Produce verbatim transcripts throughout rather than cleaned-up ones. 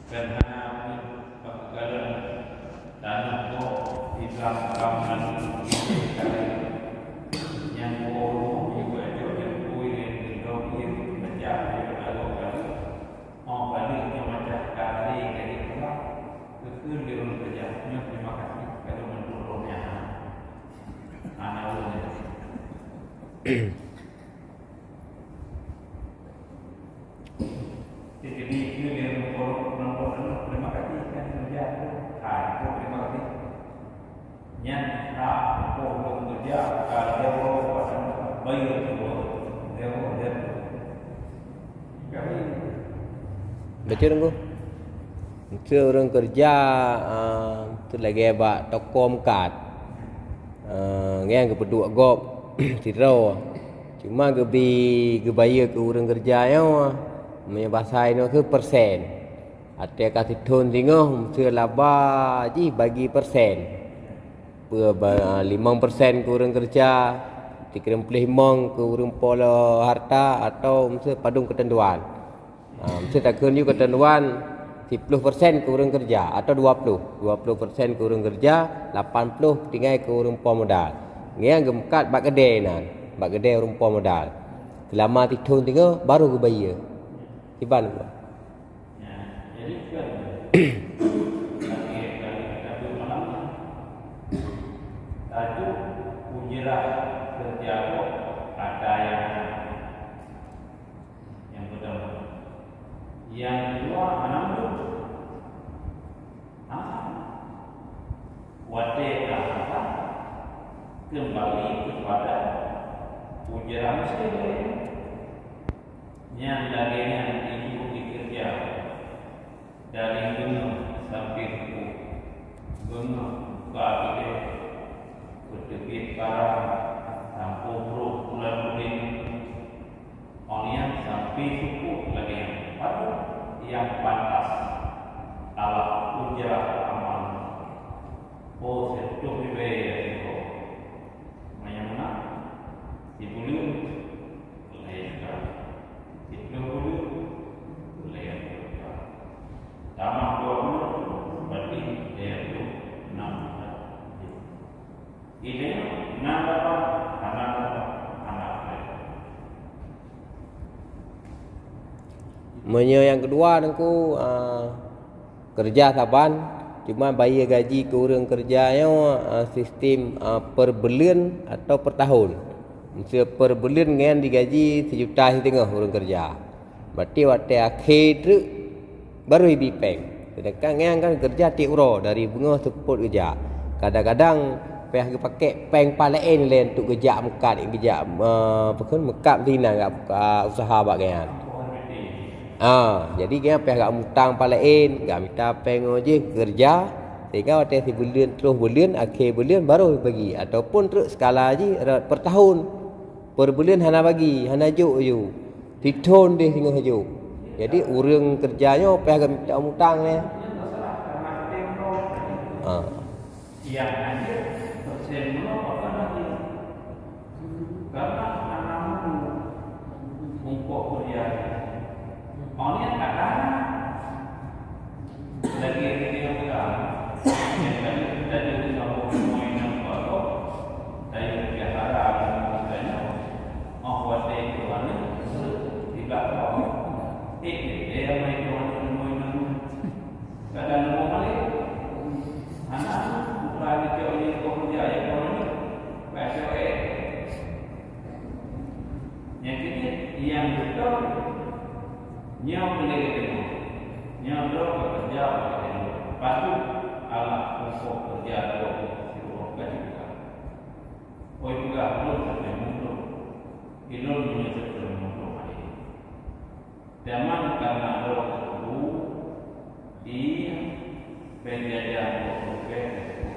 Dan hana meukalon tanoh gob di blang kamoe nyang peurumoh juga jok nyang pui dan gendong ie peucah dari padahai karu. Oh, padahai nyoe macam kali dari pulang. Kekeu di ureuëng kerja nyoe terima kasih kalau menurut rohnya. Hana ulun. Jadi, itu dia orang-orang terima kasih kan kerja tu. Ah, itu terima kasih. Nyan hak untuk kerja kalau dia orang buat bayar tu, dia orang dia tu. Kami Betul, Teungku. Untuk ureuëng kerja, ah, tu lagée bak toko meukat. Ah, nyan geupeuduek gob sidroe. Cuma geubi geubayeue keu ureuëng keureuja nyoe, meunyoe basa inoe keu persen. Watée ka sithon singoh, meuseu laba jih bagi persen. Peue ba, limong persen keu ureuëng keureuja, sikreueng ploh limong keu ureuëng po harta, atau meuseu padum keuteuntuan. Ha, meuseu takheun yue keuteuntuan, siploh persen keu ureuëng keureuja atau dua ploh, dua ploh persen keu ureuëng keureuja, lapan ploh tinggai keu ureuëng po modal. Ngieng geumeukat bak keudè nan, bak keudè ureuëng po modal. Seulama sithon singoh baru geubayeue. Kiban. Jadi kan, lagi-lagi satu malam, tajuk ujrah kerja kok ada yang Yang pertama. Yang kedua, anak muda. Ha? Watée ka kembali kepada ujaran muslim. Nyang lagée nyan ibu dikeureuja. Dari beungoh sampoe suboh, beungoh buka keudè, peuteubiet barang, sampoe brôk bulan udeb, ôn nyan sampoe suboh lagèe nyan, padub nyang pantas Allah ujrah amal. Oh, seutoh ribèe ya Allah. Manyang meunan, sibuleuen laén ka. Siplôh buleuen laén ka. Tamah dua buleuen, berarti laén ploh nam buleuen. Ilèe nam lapan, hana lapan, hana lapan. Meunyoe nyang keudua, Teungku, ah, Keureuja saban, cuma bayeue gaji keu ureuëng keureuja nyoe, eh, sistem, eh, per buleuen atau per tahun. Meuseu per buleuen nyan digaji sijuta siteungoh ureuëng keureuja. Berarti watèe akhé treuk baru ibi péng. Seudangkan nyan kan keureuja tiep uroe dari beungoh seupôt geujak. Kadang-kadang payah geupakè péng pah laén lé untuk geujak meukat, geujak, eh, apa kheun, meukat meusinan, geujak buka usaha bak gobnyan. Ah, jadi gobnyan payah geujak mutang pah laén, geujak mita péng ngon jih keureuja, sehingga watèe sibuleuen, troh buleuen, akhé buleuen baru bagi, ataupun treuk skala jih rot per tahun. Per buleuen hana bagi, hana jok ju. Sithon deh singoh jok. Jadi ureuëng keureuja nyoe payah geujak mita mutang nyan. Ah. Nyang hadir persen meunyoe pakon hadir. Karena hana meunyoe mungkok kuliah. Awaknyan kadang lagi video kan, yang tadi, tadi di kampung semua yang baru, saya biasa ada misalnya, oh, watèe itu anu, tidak tahu. Eh, dia yang main itu anu, main anu. Kadang nunggu balik. Anak, bukan dicok je kau kerja, ya, kau ni. Baik, cok, eh. Nyang keujeuet, nyang beutôi, nyoe boleh geutanyoe. Nyoe droe keureuja, patut Allah peurumoh keureuja droe siuroe ka jibuka. Oi peugah, ulôn sabe muntok. Ilôn meunyoe sabe muntok hai. Teuma karna droe teupeue di péng jajan dua ploh ribèe teupeue.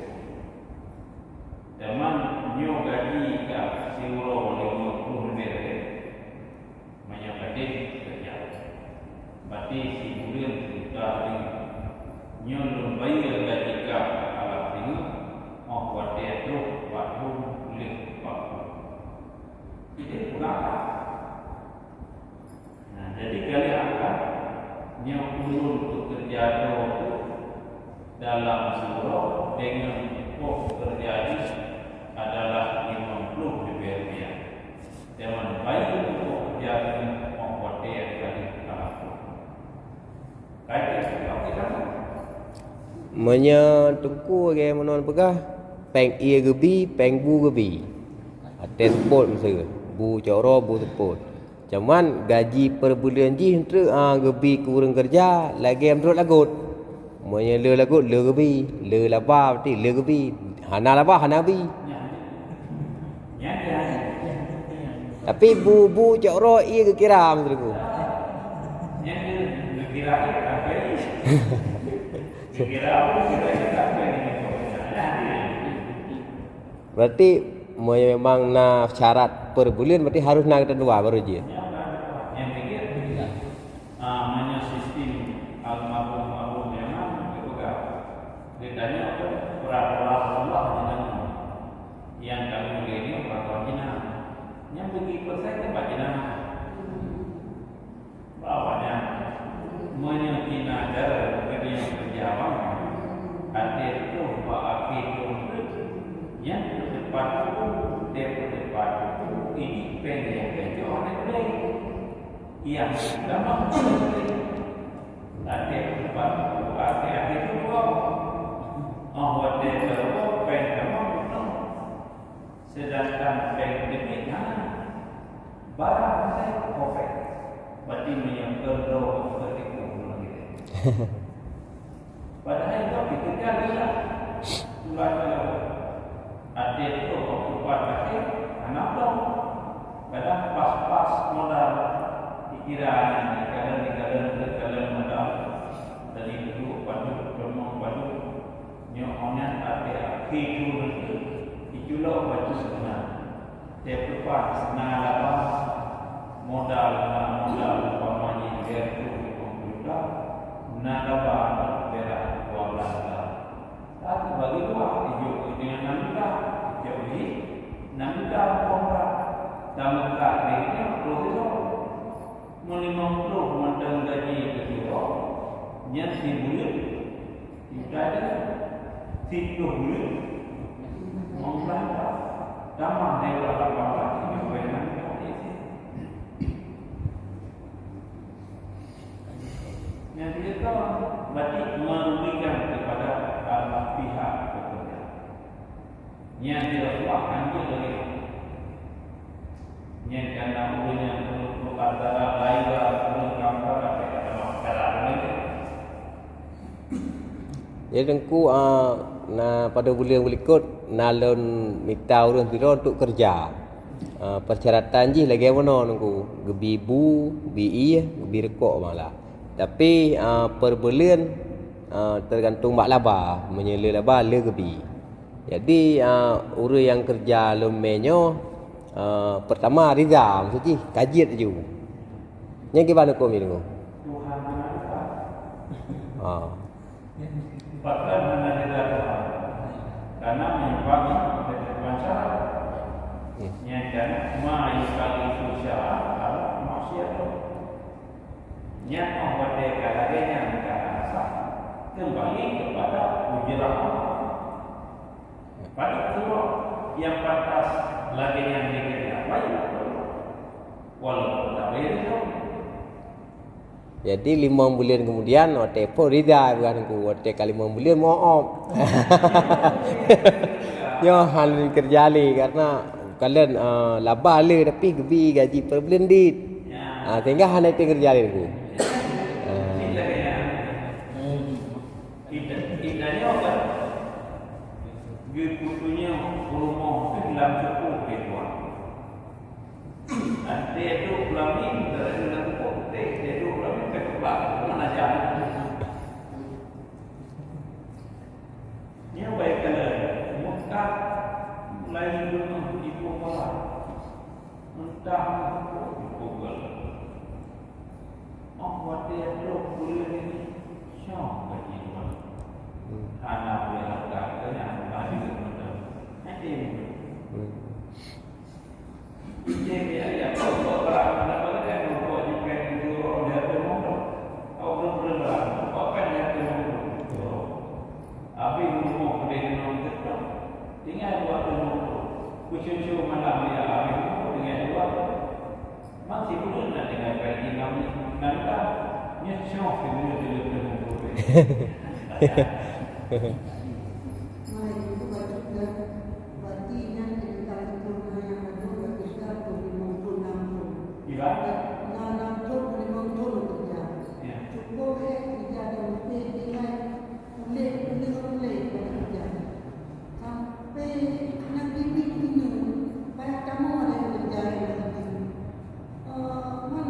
Teuma nyoe gaji ka siuroe limong ploh ribèe, meunyoe ka deh keureuja. Berarti sibuleuen sijuta deungon. Nyoe lôn bayeue gaji ka alah singoh, 'oh watèe troh bak lôn lheueh bak lôn. Jadi, peugah. Nah, jadi kalian angkat, nyoe ulôn peukeuh Jatuh dalam surau dengan pokok kerja jih adalah lima puluh ribu rupiah. Teuma bayi pokok kerja jih mau hotel kali kalaku. Kaji sebab kita. Meunyoe Teungku lagèe meunan peugah, péng ie geubi, péng bu geubi. Até seupôt miseue, bu cok droe, bu seupôt. Cuman gaji per buleuen jih treuk, ah, geubi keu ureueng keureuja lagèe meunurot lagot. Meunyoe le lagot, le geubi, le laba, berarti le geubi. Hana laba, hana bi. Tapi bu, bu cok droe ie geukira, Teungku. Berarti meunyoe memang na syarat per buleuen, berarti harus na geutanyoe dua baru jeuet. Nyang ketiga, ah, meunyoe sistem almarhum Abu Yaman geupeugah, geutanyoe kan peraturan Allah jenengan. Nyang ka lheueh nyoe peraturan jihnyan. Nyang bagi peurasai teumpat jihnyan. Bahwa nyan, meunyoe Cina cara geutanyoe keureuja bangai, até troh bak akhé thôn, nyan peuteupat, deh peuteupat, ini péng nyang keu jih hana geubi. Nyang gampang, até peuteupat, até, até thôn, oh, watèe teuh péng gampang. Seudangkan péng teubiet hana, barang hana, kopek. Berarti meunyoe keudroe keu tiku buleuen gitu. Padahai gob dikeureuja lillah. Tulah kalau até troh keu pat até, hana plong. Kadang pas-pas modal dikira, dikalon, dikalon, dikalon modal. Jadi duduk padub, teumong padub. Nyoe nyan até akhé thôn nyoe, jiculok bacut seunang. Tiep teumpat seunang laba, modal na modal umpama jih lhèe reutôh limong ploh juta, na laba na perak dua blah juta. Tapi bagi dua, ijok deungon nam juta, ijok jih nam juta umpama. Tameukat lé nyoe ploh juta. Meunyoe limong ploh mantong gaji keu sidroe, nyan sibuleuen juta, siploh buleuen limong blah juta, tamah daripada lapan blah, tujoh blah juta. Nyang ketiga, berarti merugikan kepada, uh, pihak pekerja. Nyan di Rasulullah hanjeuet lagèe nyan. Nyan kana ureueng nyang penuh antara lain ureueng kafir atau antara ureueng. Jadi Teungku, ah, na pada buleuen beulikot na lôn mita ureueng sidroe untuk keureuja. Ah, persyaratan jih lagèe meunoe Teungku, geubi bu, geubi ié, geubi reukok malah. Tapi, ah, per buleuen, ah, teugantung bak laba, meunyoe le laba le geubi. Jadi, ah, ureueng nyang keureuja lom mé nyoe, ah, peurtama rida, maksud jih ka jeuet laju. Nyan kiban hukôm jih, Teungku? Ah. Bahkan hana rida Tuhan. Karena menyimpangi dari Tuhan syarat. Hmm. Nyan kan ma yukhalifu syara al maksiat. Nyan oh watèe ka lagèe nyan ka rasa kembali kepada ujrah Allah. Padub surah nyang pantas lagèe nyan dikeureuja bayeue, walaupun tabayar jauh. Jadi limong buleuen keumudian watèe phon rida bukan ku, watèe ka limong buleuen meu'ob. Nyoe hana keureuja lé karena kalon, eh, laba le tapi geubi gaji per buleuen dit. Ah, sehingga hana keureuja lé ku. Ah. Kita, kita nyoe kan geukutu nyoe rumoh lam syeukup lé tuan. Até duek peulami, dari lam syeukup, até duek peulami, ka keubah, mana jam. Nyoe baik kala Mekah mulai dunoe ibu kota. Mentah ibu kota. Oh, watèe trok buleuen nyoe, syok bagi tuan. Hmm. Hana boleh harga, kena harga juga betul. Nanti. Hmm. Ije biaya, kok barang mana boleh kan, kok jipen juro dia tu motor. Kau belum pernah barang, kok kan dia Nyan ka, nyan syok keu dia, dia, dia, dia, dia. Mai, itu bacut dah. Berarti nyan kita itu hanya ada dua ratus satu, lima puluh enam tu. Iya. Nah, enam tu, lima puluh tu kerja. Ya. Cukup, eh, kerja dan lebih tinggal. Ulèe, ulèe, ulèe bak keureuja. Sampoe hana teubiet inong, payah tamong ada nyang keureuja lagèe nyan. Eh, man,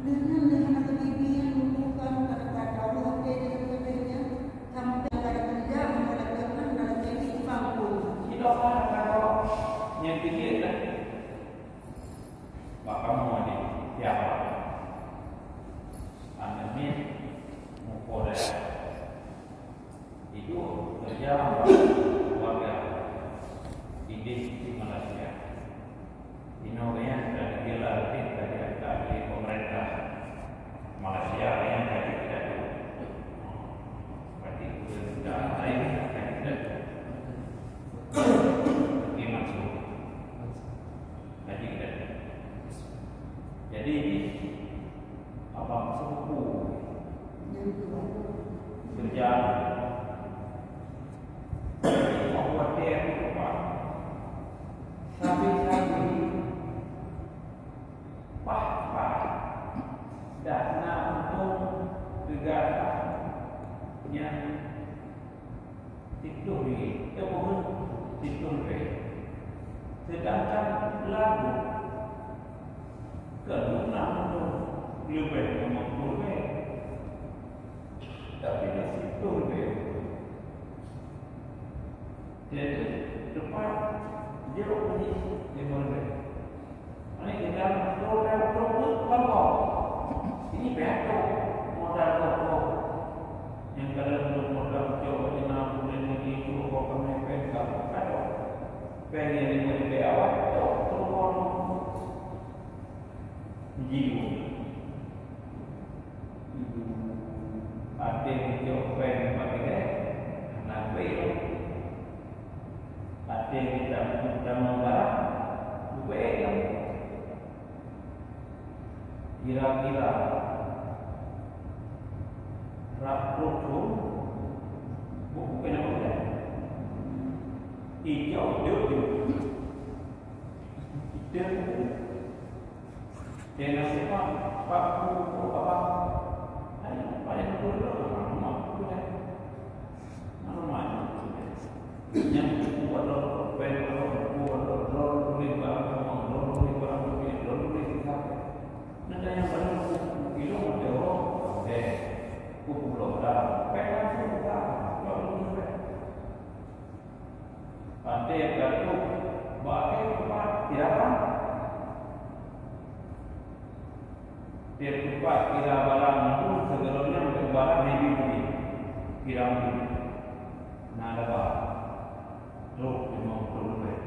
lheueh nyan lé hana teubiet inong, bukan kata-kata, ureueng até dan sebagainya. Sampoe ada keureuja, ada keureuja, ada keureuja, di kampung. Sidroe hana keureuja, nyang teubiet lah. Bak kamoe di Jawa, aneuk miet mukoda idup keureuja bak keuluwarga idéh di Malaysia. Inoe nyan ka digelar, ka diangkat lé pemerintah Malaysia nyang ka jadi datu. Berarti pemerintah laén ka jadi datu. Oke, masuk. Haji kita. Jadi, abang sepupu kerja khawatir itu, Pak. Sabe-sabe pah-pah dan na untông teuga nyan. Siplôh ringgit, teupeue siplôh ribèe. Seudangkan lagu keu lunak tu leubeh limong ploh ribèe. Tapi na siplôh ribèe. Jadi, teumpat jeuet bunyi limong ribèe. Ini kita betul dan betul Allah. Ini betul modal Allah. Yang kalau belum modal jauh, ina boleh lagi jauh, kau kami pegang kado. Pengen ini lebih awal, jauh turun. Jiwa. Até geucok péng bak ilée, hana geuék lom. Até geutamong barang, geuék lom. Kira-kira rab ploh thon, buku keuneuk ulée. Ijok jok-jok. Ite buku. Kena sepak, pak buku, pak. Hai, payah dulu, mak buku dah. Nama buku dah. Yang buku ada, pen ada, buku ada, lon tulis barang kamu, lon tulis barang dunia, lon tulis kitab. Nanti yang baru buku, buku ilmu ada orang, eh, buku belum dah. Pen langsung dah, lon tulis pen. Até ka trok bak akhé teumpat kira barang. Tiep teumpat kira barang tu, sigohlom nyan barang nyang jibri, kira meunan. Na daba trok limong ploh ribèe.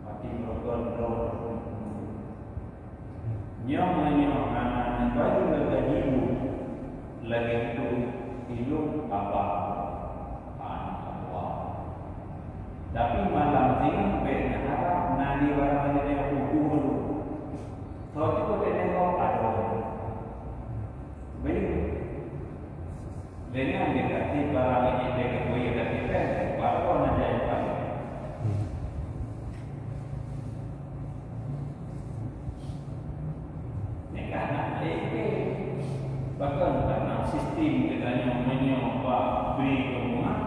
Mati meureugon droe. Nyoe meunyoe hana neupajoh lagèe jibu, lagèe tu ilôn abang. Subhanallah. Tapi malam singoh bèk neuharap na di barang lagèe nyan buku dulu. Soe cukôp lagèe nyan kok adoe. Baik. Dengan dia kasih barang ini, dia kata, "Oh, iya, kasih pen, baru nak jadi pen." Ni kan nak jadi pen. Bahkan dalam sistem kita nyoe meunyoe bak bri ke rumah,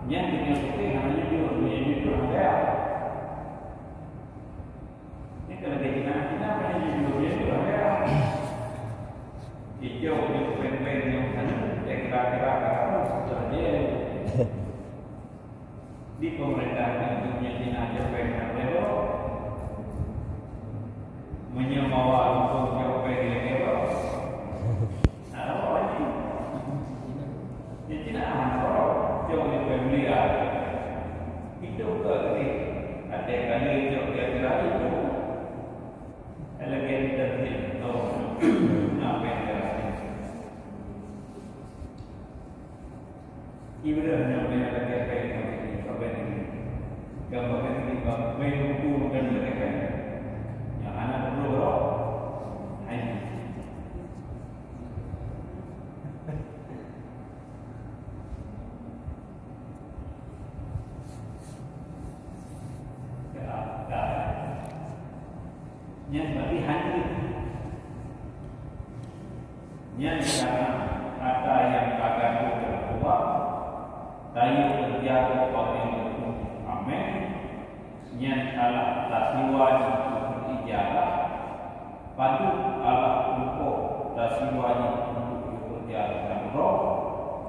nyan kita suka hanya jujur, meunyoe jujur hana. Nyan ka lagèe Cina, Cina banyak jujur, jujur, ya. Ijok di peng-peng nyang sana, ya kira-kira kata sudah dia. Di pemerintah nyan, dunia Cina jok peng nak lewo. Meunyoe bawa lumpur jok peng lewo. Nah, lawan lagi. Di Cina, oh, jok di family ah. Itu ke ni? Ada kali jok dia kira itu. Lagi di dalam ni, oh, apa yang dia rasa? Ibadah yang dia lagi apa yang dia rasa? Apa yang dia rasa? Gambar yang dia rasa? Apa yang dia rasa? Yang anak dulu, bro. Hai. Nyan kana ata nyang ka gata keubah, tayue teujaga bak ilmu amé, nyan Allah tasiwa jih keu ijadah, padub Allah tutoe tasiwa jih untuk bekerja dalam roh,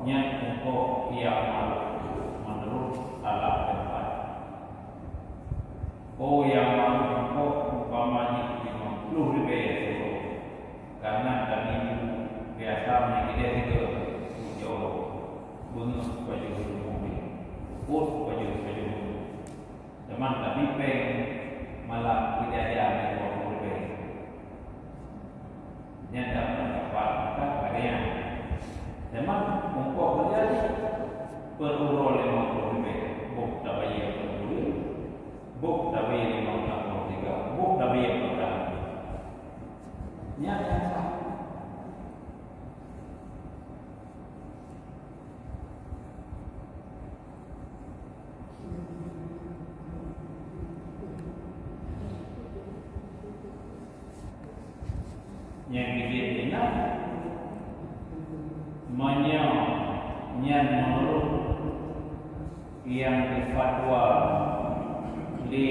nyan tutoe nyang manut menurut Allah teumpat. Oh, nyang manut tutoe umpama jih limong ploh ribèe syuroe, kana tanibu biasa meunyoe ideh sigoe ujoe, beungoh pajoh rumoh, peuet pajoh-pajoh. Teuma tapi péng malah beujajan lé dua puluh ribèe. Nyan dapat, dapat, dapat lagèe nyan. Teuma ongkoh keureuja jih per uroe limong ploh ribèe, boh tabayeue per buleuen, boh tabayeue limong ploh tiga, boh tabayeue per tahun. Nyan nyang sah. Nyang keujeuet inong, meunyoe nyan meunurot nyang geufatwa lé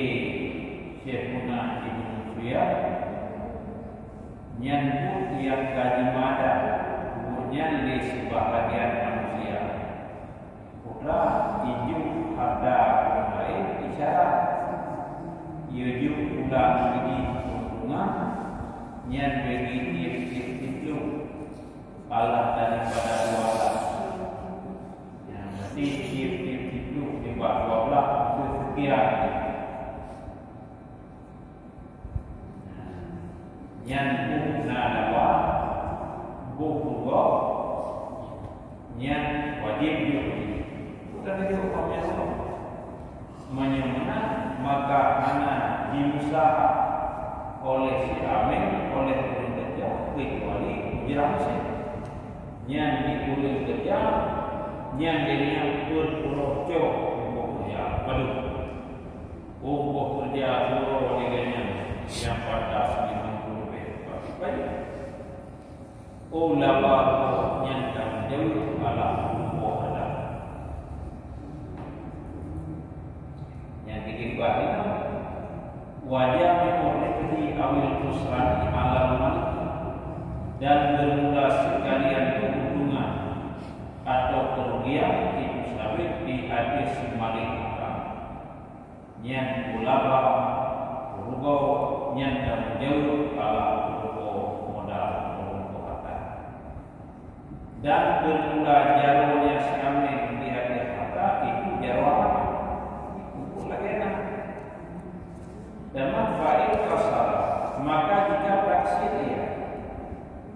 Syekhuna Ibnu Suyab, nyan buet nyang ka jimada buet nyan lé sibahagian manusia. Putra, ijok hareuta ureueng laén isyarat. Ijok pulang gigi keuntungan, nyan bagi tiep-tiep siplôh. Pahala daripada dua belas. Nyan berarti tiep-tiep siplôh nibak dua belas itu sekian. Nyan boh na laba, boh rugoe, nyan wajéb jok. Bukan jok pameran. Meunyoe meunan, maka hana jiusaha oleh si amé, oleh ureueng keureuja, kecuali ujrah musém. Nyan di ureueng keureuja, nyan di nyan peuet ploh cok ongkoh keureuja. Padub? Ongkoh keureuja syuroe lagèe nyan nyang pantas limong ploh ribèe. Tapi pajoh? Oh, laba nyan tanggong jaweueb Allah Subhanahu wa Taala. Nyang keudua, wajah meuribhi awil khusrani alal malik, dan bermula sekalian keuntungan atau kerugian itu sabit di atas si malik harta. Nyan ulama rugoe nyan tanggong jaweueb Allah rugoe modal rugoe harta. Dan bermula jaroe nyang si amé di ateueh harta itu jaroe amanah. Itu pun lagèe nyan. Dan manfaat kasar, maka jika taksir ia,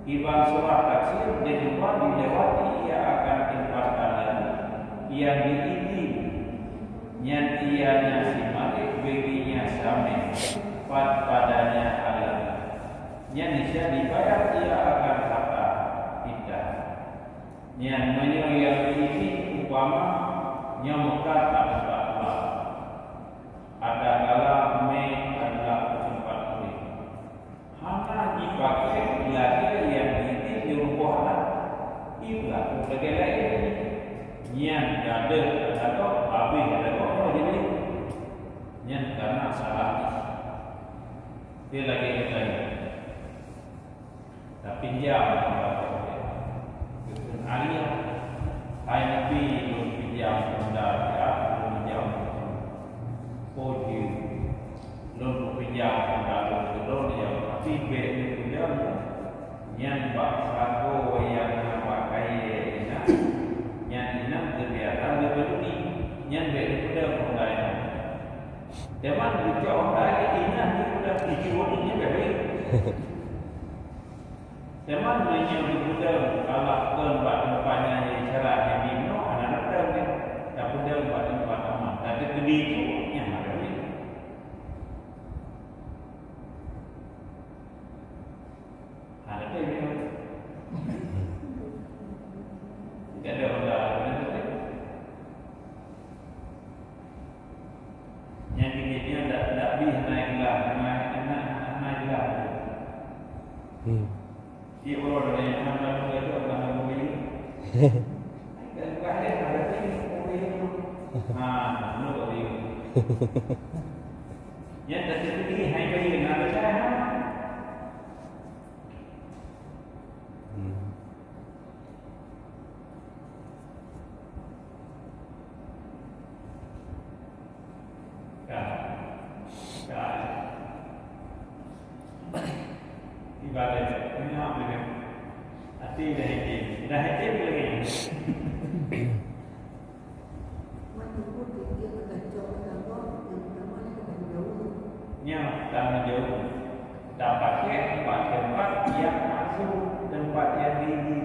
Iban surah taksir, deungon dilewati ia akan teumpat laén nyang diizin, nyan ia nyang si malik bagi nyang si amé, pat padanya alam. Nyan bisa dibayar ia akan harta kita. Nyan meunyoe nyang diizin umpama nyoe meukat ateueh Allah. Adakala mé adalah teumpat ureueng. Hana jipakè lagèe nyang jitem di rumoh Allah. Ibarat lagèe laén. Nyan gadôh, gadôh, habéh gadôh, nyoe jadi. Nyan kana salah jih. Dia lagèe geutanyoe. Tapinjam keukeuen alèh. Hai Nabi, lôn pinjam honda siat, lôn pinjam. Oh jeuet. Lôn peupinjam honda lôn keu lôn, ya, tapi bèk neupinjam nyan bak sagoe nyang na bak kayèe inong, nyan inong teubiasa neupeuduli, nyan bèk neupeudong honda nyan. Teuma geucok honda inong di udah tujuh nyan bèk. Teuma meunyoe geupeudong Allah kon bak teumpat nyang syarat nyang jinoe, hana neupeudong nyan, tapeudong bak teumpat aman. Tapi keudeh nyan hana boleh. Hana boleh. Tidak ada orang lain. Nyang keuneuk nyan dak, dak bih hana ikhlas, hana, hana, hana ikhlas. Hmm. Di uroe nyoe hana lôn lagak hana lôn bri. Kan bukan ada, ada bri, bri. Ha, lôn bri. Nyan tadi tu ni hai bri na ada. Hmm. Ka. Ka. Ibarat nyoe dengan hati dah hati. Dah hati lagi. Nyoe tanggung jaweueb. Tapakék bak teumpat nyang palsu, teumpat nyang tinggi.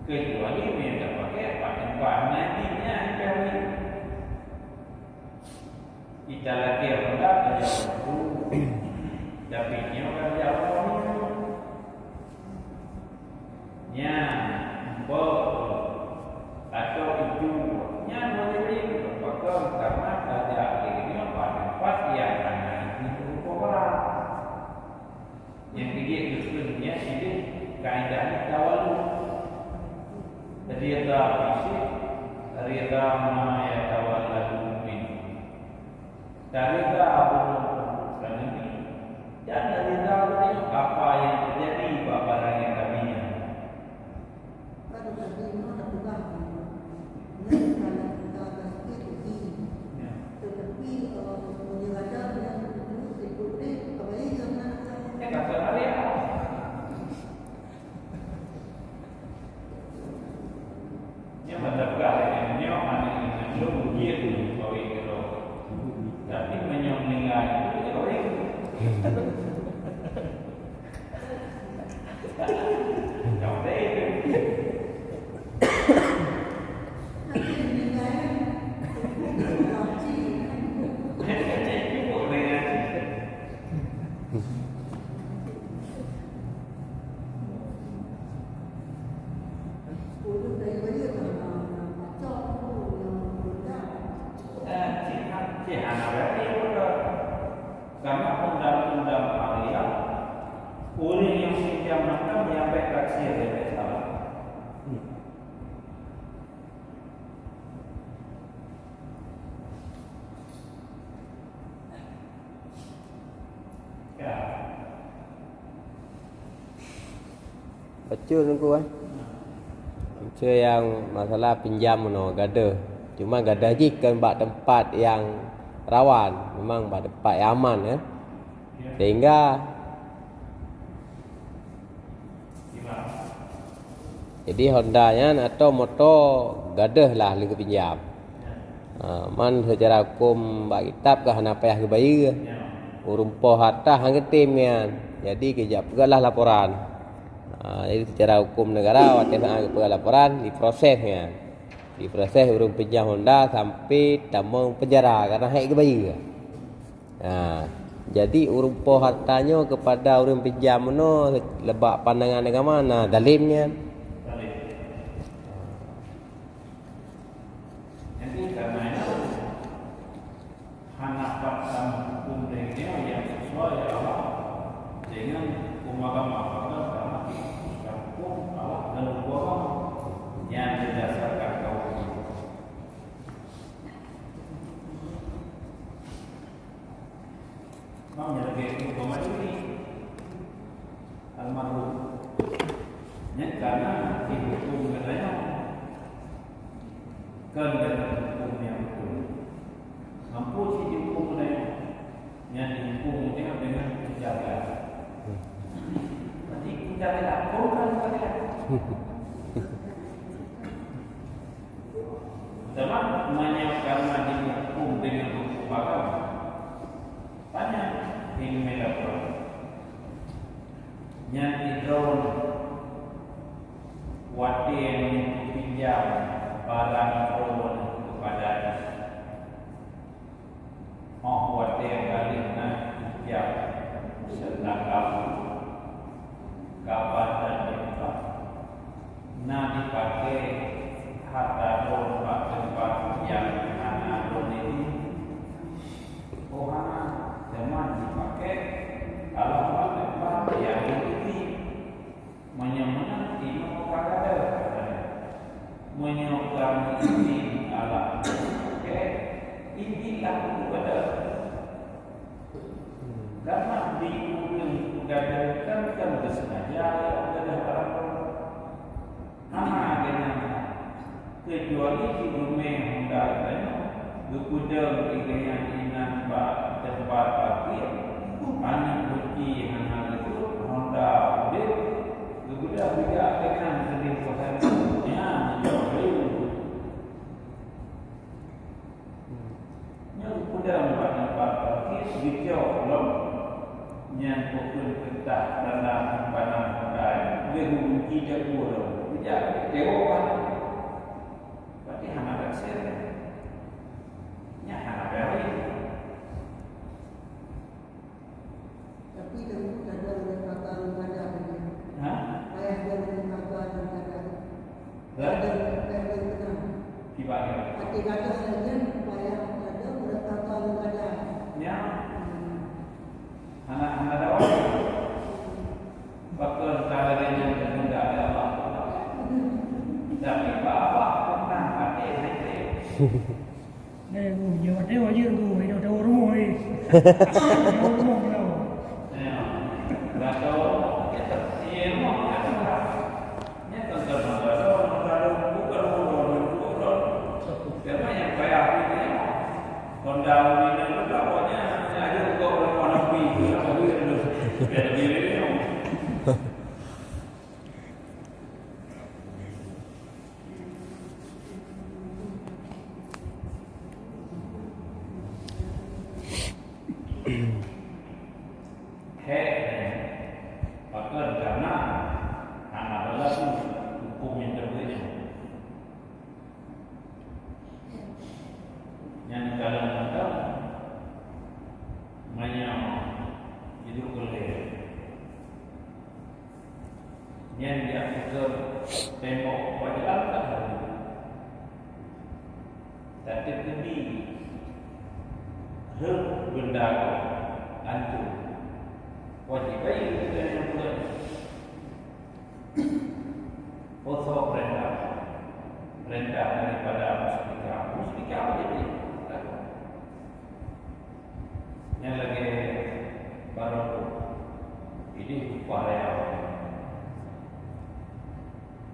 Keucuali meunyoe tapakék bak teumpat nyang tinggi, nyan keuh. Kita lakée honda tajak u, tapi nyoe ka tajak u. Nyan, bok, atau itu, nyan boleh bri, pakon karena tajak lé nyoe bak teumpat nyang hana izin ureueng barang. Nyang keujeuet geukheun nyan sideh kaidah tawalud. Ridha fisik, ridha ma yatawalladu minhu. Taridha bunoe keputusan Nabi, dan ridha bunoe apa nyang teujadi bak barang nyang tabi nyan. Kan tadi memang dah peugah, nyan kalau kita ada sikit uji. Ya. Tetapi, eh, menyerahkan yang betul, ikut deh, kembali ke mana? Ya, kata Nabi, ya. Nyan mantap gah, nyoe aneuk inong lôn ujian kawin keudroe. Tapi meunyoe meuninggai, ya kawin. Karena undang-undang syariat, ureueng nyang pinjam mantong nyang bèk taksir, nyang bèk salah. Ya. Bacut Teungku, eh. Maksud nyang masalah pinjam meunoe gadoh. Cuma gadoh jih kon bak teumpat nyang rawan, memang bak teumpat nyang aman, eh. Sehingga jadi honda nyan atau moto gadoh lah lé geupinjam. Ha, man seucara huköm bak kitab ka hana payah geubayeue. Ureueng poh harta han geutem nyan. Jadi geujak peugah lah laporan. Ha, jadi seucara huköm negara watèe na geupeugah laporan, diproses nyan. Diproses ureueng pinjam honda sampai tamong penjara karena han geubayeue. Ha, jadi ureueng poh harta nyoe keupada ureueng pinjam meunoe leubeh pandangan agama na zalim nyan. Jadi, karena itu, hana pat tamuphom lagèe nyoe nyang sesuai Allah dengan huköm agama, karena huköm Allah dan huköm agama nyang berdasarkan tauhid. Bang, nyang lagèe Teungku Maduri almarhum. Nyan kana dihuköm geutanyoe. Kon deungon huköm nyang beutôi. Sampue cit dihuköm geutanyoe. Nyan dihuköm geutanyoe deungon penjara. Berarti penjara, kon kan penjara. Teuma meunyoe karena dihuköm deungon huköm agama, tanya ilmu laporan. Nyan droeneuh watèe nyan pinjam barang droeneuh keupada jih. Óh watèe ka lheueh na ijab seulangkah, kaban dan jilbab, na jipaké hareuta droe bak teumpat nyang hana droe idin? Oh hana, teuma jipaké Allah bak teumpat nyang droe idin. Karena di ureuëng gadôh kan, kan disengaja gadôh barang. Hana geuh nyan, keucuali si geumeung honda geutanyoe geupeudong lé geuhnyan inan bak teumpat parkir, aneuk buci hana geutrok, honda udeb, geubeudôh geujak geuhnyan keudeh keuhai nyan jijok lé. Nyoe peudong bak teumpat parkir, geucok lom, nyan peukeuen keureutah tanda simpanan honda, lheueh geugunci jak uroe, geujak tewoe. Berarti hana taksir. Nyan hana bayar. Tapi dah buku dah ada oleh kata lengkada tadi. Ha? Payah ada oleh kata lengkada. Dah? Ada, ada lengkada. Kibat dia. Hati kata saja payah ada oleh kata lengkada. Ya. Hmm. Anak-anak dakwah. Bakal cara dia yang terhendak oleh Allah. Tapi bak Allah pernah pakai hati. Nè, ui, nyoe watèe wajéb tu, inoe tawoe rumoh, eh. Tawoe rumoh, tawoe. Ya. Dah tahu, kita, iya, mau, ya, ini kan, kan, kan, kan, bukan, bukan, bukan. Siapa yang payah ini, ya? Honda ini, kan, pokoknya, ya, aja, bukan, bukan, bukan, bukan, bukan, bukan, bukan, bukan, bukan. Hèk, pakon, karena hana berlaku hukum yang terbit. Nyan kalau mantap, manyang hidup boleh. Nyan jak ukeue tembok bak jalan ka hareuem. Tateupeue di rhot beunda antu. Wajéb bayeue geutanyoe buleuen. Poso peurintah. Peurintah daripada musyrikah. Musyrikah apa jadi? Nyan lagèe barô idéh upah raya.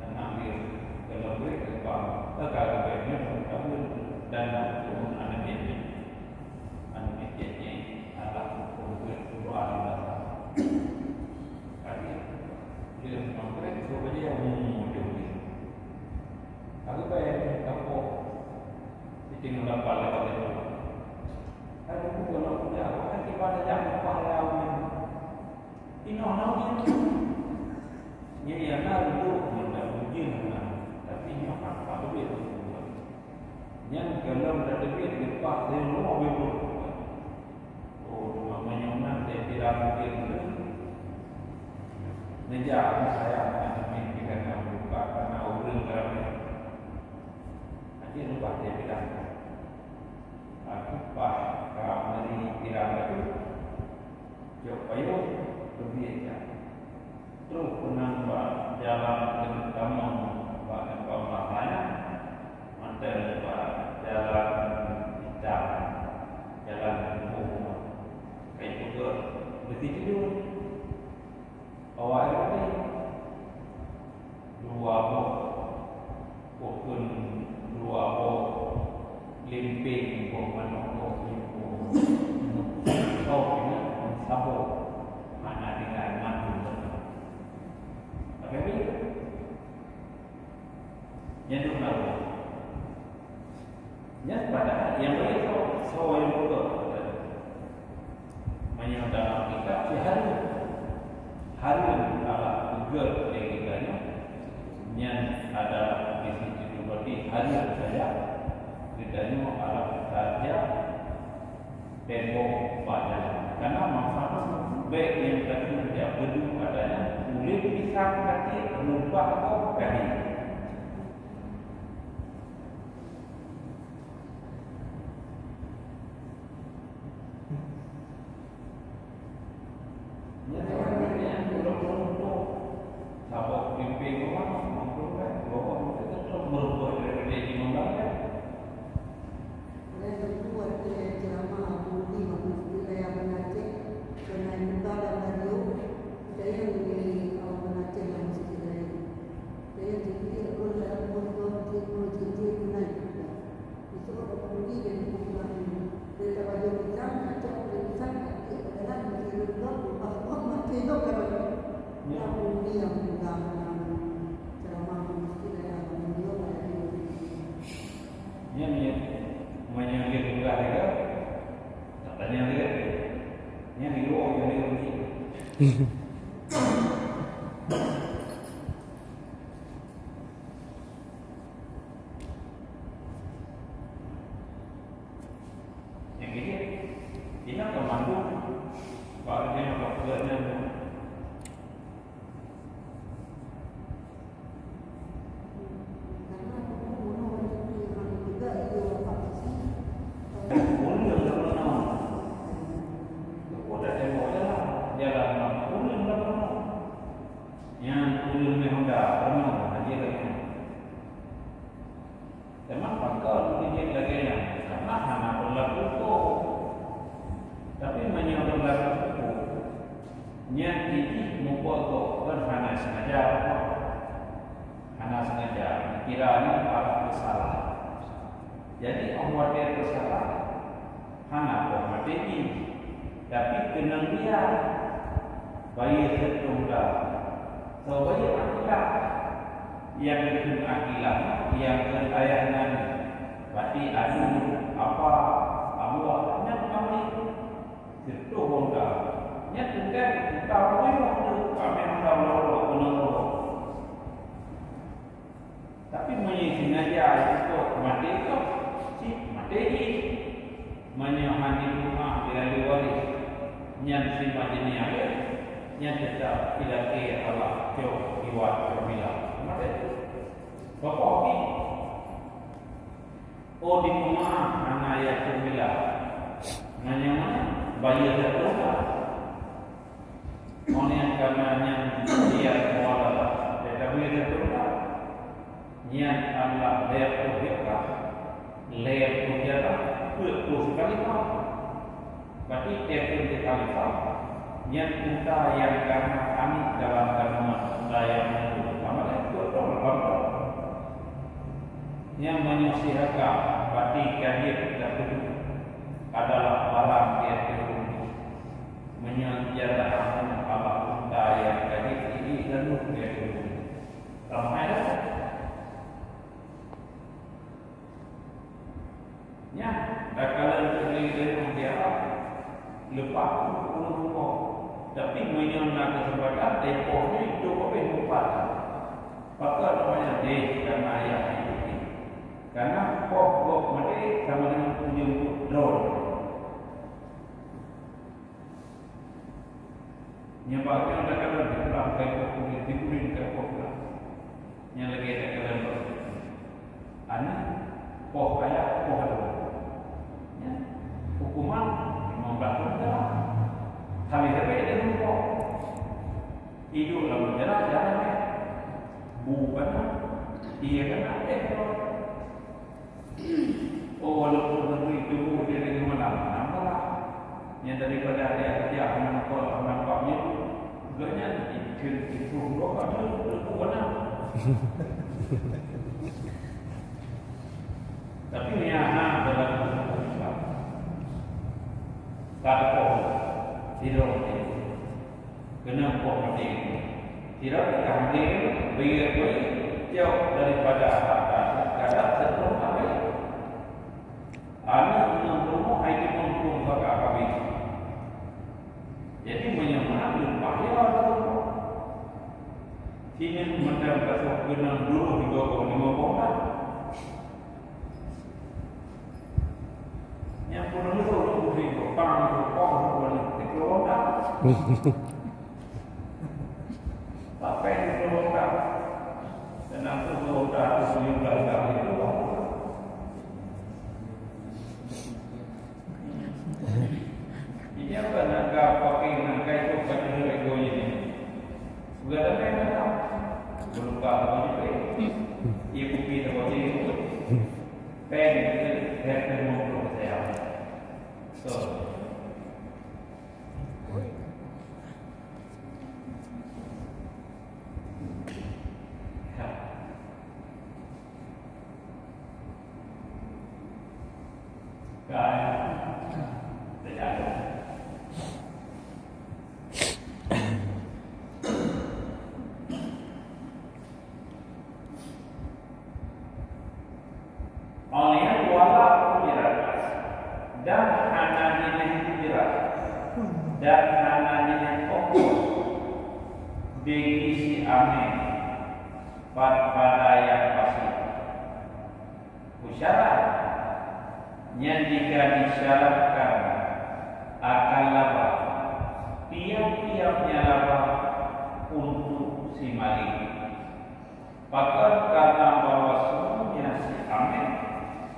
Aneuk miet, dalam duit upah, ka geupeugah nyoe tahun dan tahun aneuk miet. Aneuk miet nyan adalah peubuet Quran dan Tapi, dia memang keren, so dia umum macam ni. Aku bayar kampung, sitting dapat lewat itu. Aku pun kalau punya, aku kan tiba saja upah lawan. Inoh lawan. Ini yang nak duduk, dia tak mungkin lah. Tapi ini akan tak boleh. Nyan gohlom tateubiet leupah dari rumoh beuh. Oh, teuma meunyoe nan teubiet mungken neujak sayang aneuk miet di kandang buka karena ureueng ramé. Akhé leupah teubiet. Aku pah ka meuri pirang batu. Jok payong, teubiet jak. Troh keunan bak jalan keuneuk tamong bak teumpat nyan, mantong bak jalan itam, jalan keumpung. Kai peugöt, beutôi tidur. Awak nyan dua boh. Bukon dua boh limpéng boh manok boh limpéng. Boh ingat saboh hana tinggai mandum. Tapi nyan dum lalu. Nyan padahai nyang laén soe, soe nyang beutôi. Meunyoe dalam kitab cit hareuem. Hareuem Allah peugöt lé geutanyoe, nyan adalah bisi tutoe, berarti hareuem saja geutanyoe Allah saja tembok bak jalan. Karena masa tu bèk nyang ka keuneuk jak beudôh ata nyan, ulèe pisang ka tiek, reubah gob ka hieng. Nyang keujeuet, inong ka mandum bak lagèe meuka peugah nyan. Ureueng lam bunoe. Leupah that tembok jalan, jalan lam ureueng lam bunoe. Nyan ureueng mè Honda, bunoe, hana jeuet lagèe nyan. Teuma pakon jeuet lagèe nyan? Karena hana beurlaku hukôm. Tapi meunyoe beurlaku hukôm, nyan jih mupot gob kon hana sengaja, hana sengaja, dikira nyan pat teusalah. Jadi, óh watèe teusalah, hana poh maté jih, tapi keunong dia. Bayeue seutôh dah. Soe bayeue akilah? Nyang geukheun akilah, nyang kheun ayah nyan. Berarti adu, apa, abuah, nyan pamit. Seutôh Honda. Nyan teuntèe, teuntèe buyueng tu, kami Honda lolo, keunong lolo. Tapi meunyoe sengaja jipeubuet maté gob, cit maté jih. Meunyoe hana jipeumeu'ah di ahli waréh, nyan si majeunèh ayah, nyan teutap ilakèe Allah cok iwat peumilah. Maté jih. Soe poh jih? Oh, dipeumeu'ah hana yah peumilah. Meunyoe bayeue dak teuka. Meunyoe kana nyan dia muamalah, tetapi dia teuka. Nyan Allah lhèe ploh eka, lhèe ploh jaroe, peuet ploh si khalifah. Berarti tiep-tiep si khalifah, nyan unta nyang kana aneuk dalam kandungan, unta nyang mandum. Sama dengan peuet ploh lapan ploh. Nyan meunyoe si hareuga, berarti ka jeuet teupeue adalah barang tiep-tiep ureueng. Meunyoe jaroe aneuk Allah unta nyang ka jeuet, jih dan muet tiep-tiep ureueng. Ramai dah. Nyan, takalon keu lé-lé dia leupah peurumoh. Tapi meunyoe na keuseumpatan, teumpoh nyoe itu lebih meupat. Pakon namanya deh, karena ayah itu. Karena poh gob maté sama dengan ujong drone. Nyang bak nyoe takalon di pulang kai poh kulit, di kulit kai poh pulang. Nyang lagèe takalon bak. Aneuk, poh ayah, poh adu. Ya. Hukuman lima belas tahun penjara. Tapi tapi ada hukum. Hidup dalam penjara, jarang ya. Bu kana, iya kana, eh, Oh, walaupun negeri tuboh dia dengan malam, nampak. Yang daripada dia kerja, nampak, nampak ni, ganya ikut itu, dua kali, itu mana? Tapi ni anak dalam Islam. Tak ada pohon. Tidak ada. Keuneuk poh maté. Sidroe ka maté, beuye-beuye jauh daripada harta, kadang seutôt habéh. Aneuk ngon rumoh hai timong pun baka habéh. Jadi, meunyoe meunan leupah ya, sineuk mantong ka soe keunong duroh di gogoh limong boh. Nyang peurunoe ureueng bukri, bang, bang, bang, dikeluarkan. Sampai dikeluarkan. Dan aku keluarkan, aku sendiri belajar itu. Ini apa nak pakai nak kait tu pada dua ekor ini? Bukan ada yang datang. Belum tahu apa ni. Ia kopi tak boleh. Peng, peng, peng, peng, peng. So. Oleh wala ujirat dan hana nilai ujirat dan hana nilai ongkos Bagi si Amel, pat pada nyang paséh. Usyarat nyan jika disyaratkan akan laba, tiap-tiapnya laba untuk si malék. Pakon karena bahwa sungguhnya si Amel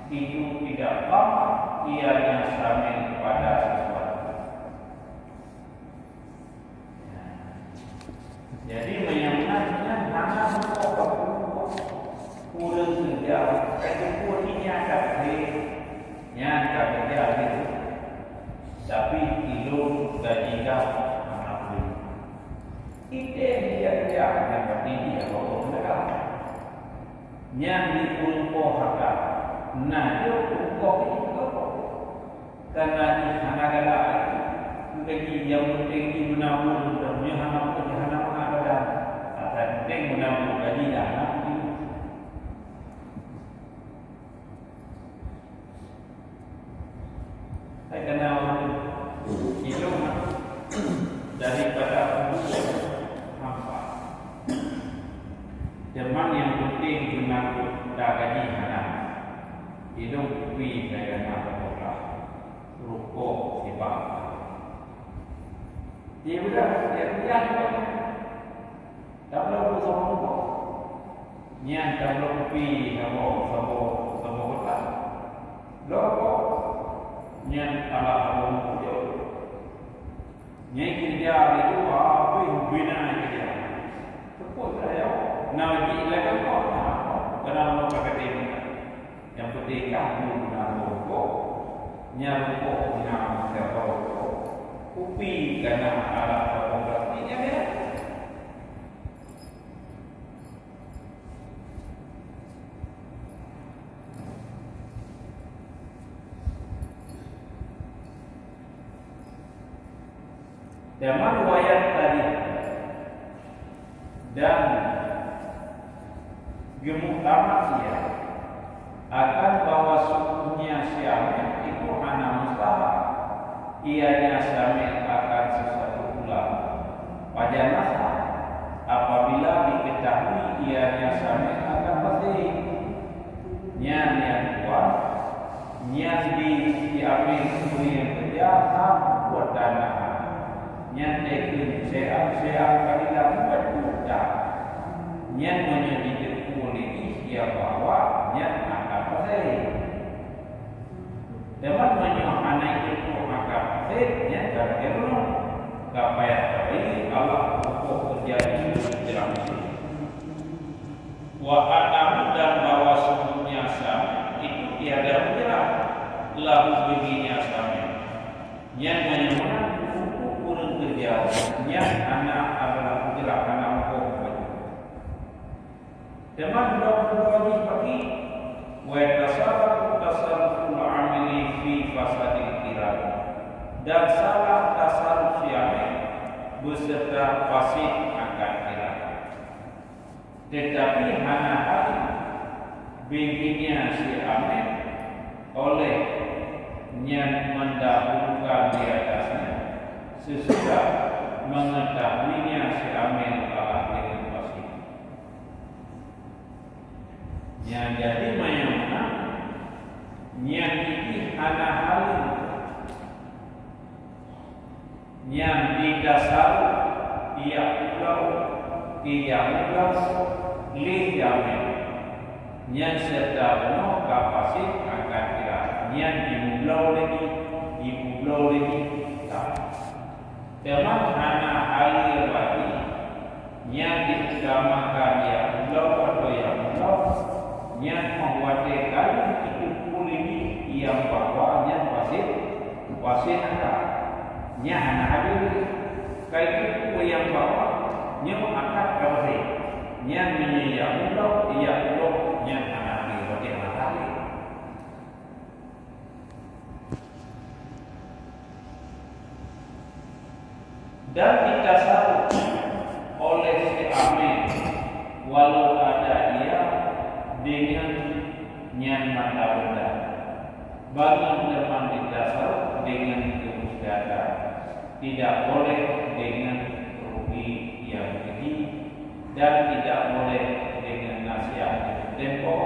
itu tidak tamak ianya syamil pada sesuatu. Jadi, meunyoe nyan hana meukoh ureueng keureuja, ka jipeubuet nyan ka keuh, nyan ka keureuja lé. Tapi ilôn gaji ka hana peue. Idéh dia keureuja nyan berarti dia bawa negara. Nyan di ureueng poh harta. Nah, dia ureueng poh itu. Karena jih hana galak lagi. Gaji nyang penting jih meunabong, meunyoe hana, meunyoe hana mangat badan. Asai penting meunabong gaji dah hana. Hai keunan ilôn daripada hampa. Teuma nyang penting meunabong dah gaji hana. Ilôn kupi saya hana. Rukok sibak. Dia udah, dia udah. Tabloe rukok sama rukok. Nyan tabloe kupi sama, sama, sama kotak. Rukok. Nyan alah sama rukok. Nyan keureuja laju habéh bina keureuja. Teupeu saya, na jih lagèe kok, na, kena mau pakai demo. Nyang peutéh kamoe guna rukok, nyang rukok guna meusiapa rukok, kupi kana alat rukok plastik nyan ya. Zaman wayah tadi, dan geumuktamad ia akan bahwa sungguhnya si Amel itu hana mustahak ianya syamil akan sesuatu ulah. Pajan masa apabila diketahui ianya syamil akan paséh. Nyan nyang dua, nyan di si Amel ureueng keureuja saboh tanah. Nyan teukeun syai'an-syai'an qalilan buet buta. Nyan meunyoe jiteupeue lé jih nyang bahwa nyan akan paséh. Teuma meunyoe hana jiteupeue akan paséh, nyan ka lagèe bunoe. Ka payah tabri Allah huköm teujadi dalam Wa annahu, dan bahwa sungguhnya syamil itu tiada ujar lahu baginya syamil. Nyan meunyoe meunan untuk ureueng keureuja nyan hana adalah ujar, hana huköm. Teuma dua puluh dua jih pagi, wa yatasarrafu tasarruful amili fi fasadil kiram, dan salah tasarruf si amil beserta fasid akad kiram. Tetapi hana halal baginya si amil oleh nyan mendahulukan di atasnya sesudah mengetahuinya si amil kalah dengan fasid. Nyan jadi meunyoe na, nyan jih hana halal. Nyan di dasar ia pulau, ia pulau lé jamé. Nyan serta bunoe ka paséh akan kira. Nyan jimubloe lé jih, jimubloe lé jih. Teuma hana halal bagi nyan diutamakan ia pulau atau ia pulau, nyan meuwatée kali itu pun ini ia bahwa nyan paséh, paséh akan. Nyan hana halal. Kai itu yang bahwa nyan akan ka paséh. Nyan meunyoe ia pulau, ia pulau, nyan hana halal, berarti hana halal. Dan ditasarruf oleh si amil, walau ada ia dengan nyan mata benda. Bangun teuma ditasarruf dengan kemusdakan, tidak boleh dengan rugi yang keji Dan tidak boleh dengan nasihat tempo,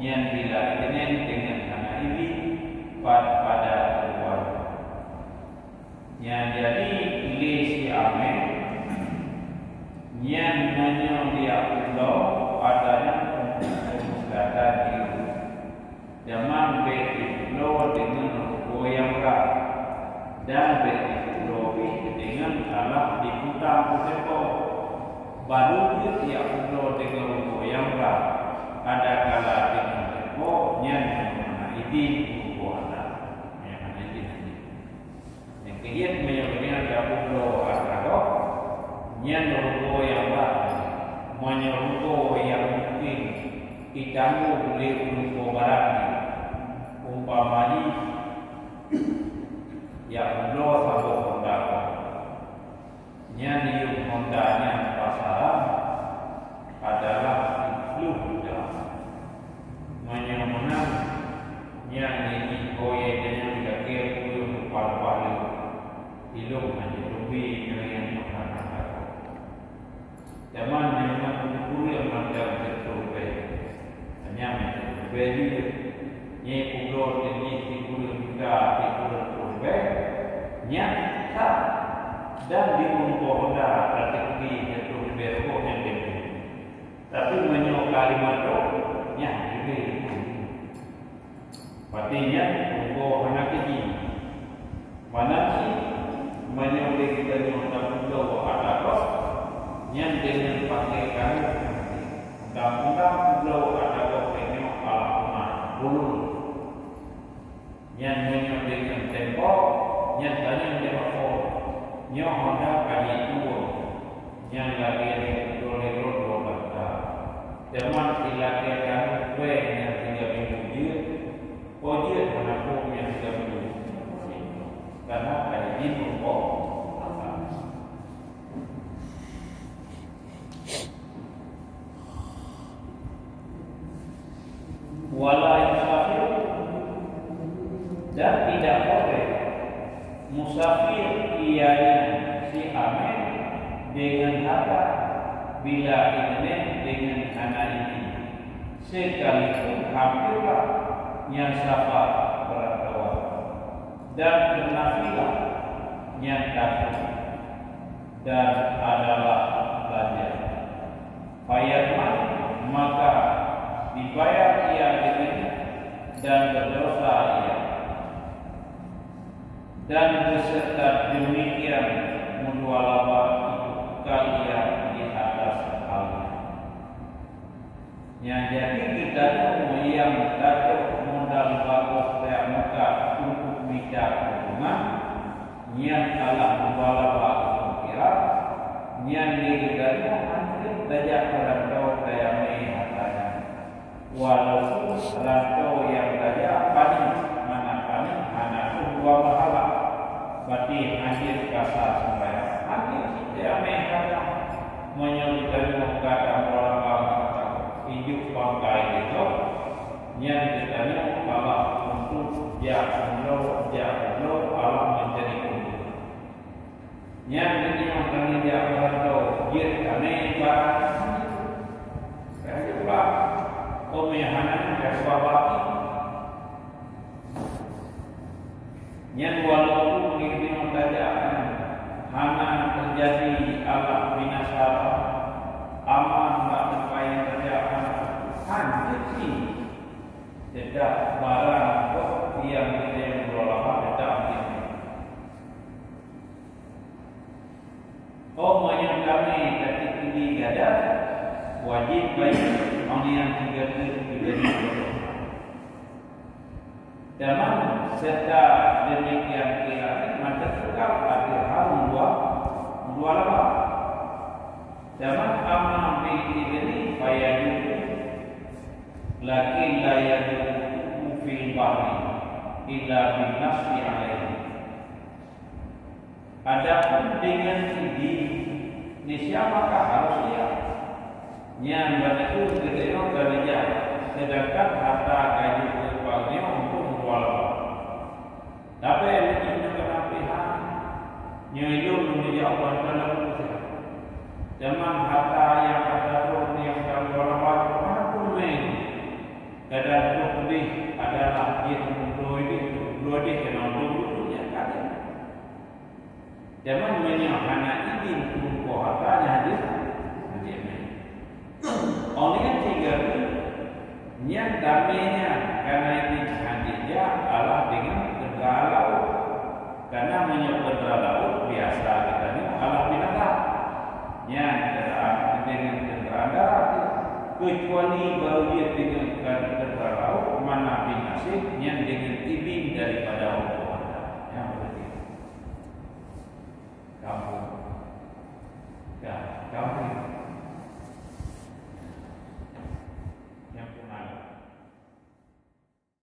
nyan bila iteuneng dengan hana idin, pat pada keluar. Nyan jadi lé si Amé, nyan meunyoe dia ulo, adanya peumusnahkan diri. Jameun bék jipeulo deungon rugoe nyang brat, dan bék jipeulo pih deungon alah di kutang peuseupôt. Barô jeuet jak peulo deungon rugoe nyang brat, adakala deungon seupôt nyan nyang hana idin rugoe adat. Nyang hana idin. Nyang keujeuet meunyoe beungoh tapeulo atra gob, nyan rugoe nyang brat, meunyoe rugoe nyang mungken jitanggong lé ureueng barang jih, umpama jih jak peulo saboh honda gob. Nyan yuem honda nyan pasaran adalah siplôh juta. Meunyoe meunan, nyan jih ho yé tanyoe lakée peue paléh-paléh. Ilôn hana teubi nyoe nyang hana takot. Jameun nyang na ureueng mantong teuntô leubeh. Hanya mantong leubeh jih. Nyang peulo teungoh sikureueng juta, sikureueng peuet leubeh. Nyan ka. Dan di rugoe honda ka teubi teuntô leubeh rugoe nyan teuntô. Tapi meunyoe ka lima trok, nyan leubeh. Berarti nyan rugoe hana keujih. Meunan cit, meunyoe lé geutanyoe tapeulo atra gob, nyan deungon paké karu. Undang-undang peulo atra gob tanyoe alah umat ulôn. Nyan meunyoe deungon tempo, nyan tanyoe lé apo. Nyoe honda ka jituwoe. Nyang lagée nyoe lé droe dua banda. Jameun ilakée tanyoe péng nyang tiga minggu jeuet, po jeuet hana phon nyang tiga minggu. Karena ka idin rugoe. Wala yusafir, dan tidak boleh musafir ianya si Amé dengan harta bila iteuneng dengan hana idin, sekalipun hampirlah nyan safar perantauan, dan bernafilah nyan takut, dan adalah raja. Fayadman, maka dibayar ia dengannya, dan berdosa ia. Dan beserta demikian meudua laba itu kekal ia di atas halnya. Nyang jadi geutanyoe nyang tacok modal bagoh tajak meukat untuk mita keuntungan, nyan alah meudua laba akhirat, nyan lé geutanyoe hanjeuet tajak meuranto tayamé hareuta nyan. Walaupun ranto nyang tajak panéh, mana panéh hana kheueh dua pahala. Berarti hanjeuet kasa seumbahyang, hanjeuet cit tayamé hareuta. Meunyoe geutanyoe ka tameulampa meusapat, injok pangkai geutanyoe, nyan geutanyoe alah untuk jak meulo, jak meulo alah mencari keuntungan. Nyan geutanyoe kami jak meuranto, jeuet kami barang. Ka jeuet bah, oh meuhana ka seubab api. Nyan walaupun di dunia tajak hana teujadi alah binasa, aman bak teumpat nyang tajak hana, hanjeuet cit. Teutab barang gob nyang geutanyoe keuluwarkan teutab hanjeuet. Oh, meunyoe kami ka teukeudi gada, wajéb bayeue, meunyoe nyang tiga keuh geubri. Jameun serta demikian kilat mata tukang ateueh hareuem dua, dua laba. Jameun amma bil idzni fayajuzu, lakin la yajuzu fil bahri illa bin nassi alaihi. Adapun dengan idin, niscaya maka harus ia. Nyan banmandum geutanyoe ka neujak, sedangkan harta ka jeuet keu ureueng nyoe untuk meukeuluwa laba. Tapi lagée nyoe keunan pih, nyoe lôn neujak u Banten lalu useuha. Zaman harta nyang ka troh nyang ka laba-laba, mana pun meng. Kadang troh deh adalah jeuet meubloe deh, meubloe deh keunoe deh, nyan ka deh. Teuma meunyoe hana idin keu harta nyan jeuet, jeuet meng. Óh lheueh nyan sigoe nyan damé nyan ka na idin hana jak alah deungon keudra laôt. Karena meunyoe keudra laôt biasa geutanyoe alah binatang. Nyan keudra deungon keudra darat. Keucuali barô jeuet deungon keudra laôt, mana bin nasib nyan deungon idin daripada Allah.